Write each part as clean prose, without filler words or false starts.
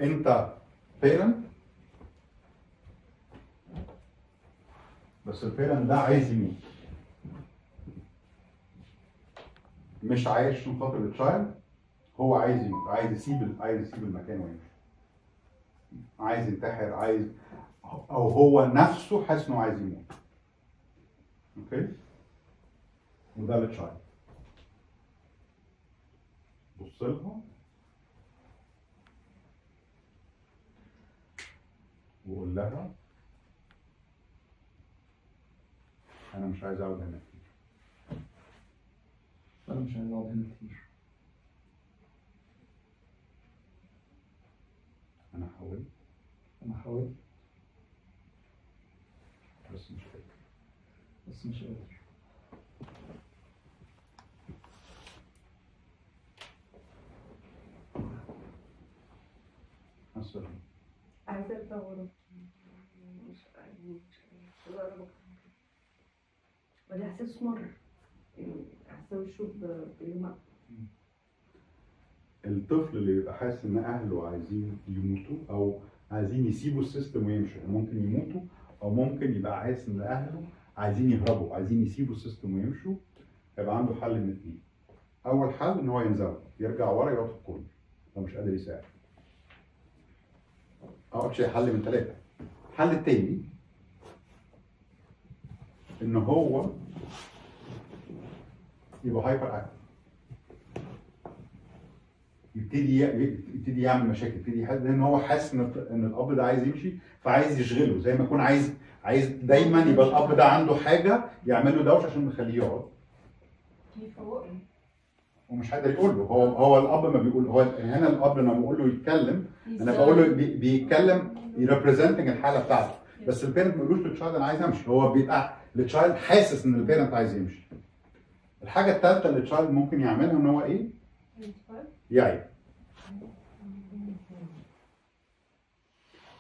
انت parent، بس ال parent ده عايز يموت، مش عايش عشان خاطر ال child، هو عايز يموت، عايز يسيب، عايز يسيب المكان ويمشي، عايز ينتحر، عايز، او هو نفسه حاسس انه عايز يموت. okay؟ وده ال child. بص لها وقول لها انا مش عايز اقعد هنا كتير. انا مش عايز اقعد هنا كتير. انا حاولت. انا حاولت بس مش قادر. بس مش قادر. حاسه عايزة ارجع ورا، مش مش قادرة اقرب اكتر من كده. بعدين حسيت اسمر، يعني حاسة وشه بيلمع. الطفل اللي بيبقى حاسس ان اهله عايزين يموتوا او عايزين يسيبوا ال system ويمشوا، يعني ممكن يموتوا او ممكن يبقى حاسس ان اهله عايزين يهربوا، عايزين يسيبوا ال system ويمشوا، هيبقى عنده حل من اتنين. اول حل ان هو ينزوي، يرجع ورا يقعد في ال corner لو مش قادر يساعد. او actually حل من ثلاثة. الحل التاني ان هو يبقى hyperactive، يبتدي يعمل مشاكل، يبتدي يحس لان هو حاسس ان الاب ده عايز يمشي، فعايز يشغله، زي ما يكون عايز دايما يبقى الاب ده عنده حاجة يعمل له دوشه عشان يخليه يقعد. ومش قادر يقول له، هو الاب ما بيقول، هو هنا الاب لما بقول له يتكلم، انا بقول له بيتكلم representing الحالة بتاعته، بس ال parent ما بيقولوش لل child انا عايز امشي، هو بيبقى ال child حاسس ان ال parent عايز يمشي. الحاجة الثالثة اللي ال child ممكن يعملها ان هو ايه؟ يعي.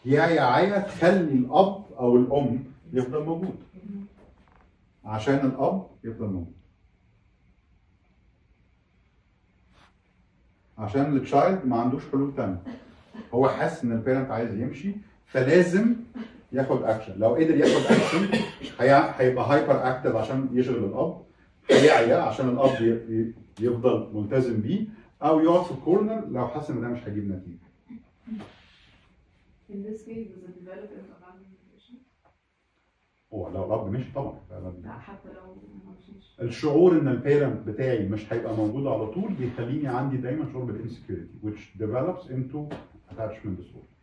يعي عيا تخلي الاب او الام يفضل موجود. عشان الاب يفضل موجود. عشان ال child ما عندوش حلول تانية. هو حاسس ان ال parent عايز يمشي، فلازم ياخد اكشن. لو قدر ياخد اكشن هيبقى hyperactive عشان يشغل الاب، هيعيا عشان الاب يفضل ملتزم بيه، او يقعد في ال corner لو حس ان ده مش هيجيب نتيجة. In this case, does it develop into abandonment issue؟ هو لو الاب مشي طبعا. لا حتى لو ما مشيش. الشعور ان ال parent بتاعي مش هيبقى موجود على طول بيخليني عندي دايما شعور بال insecurity which develops into attachment disorder.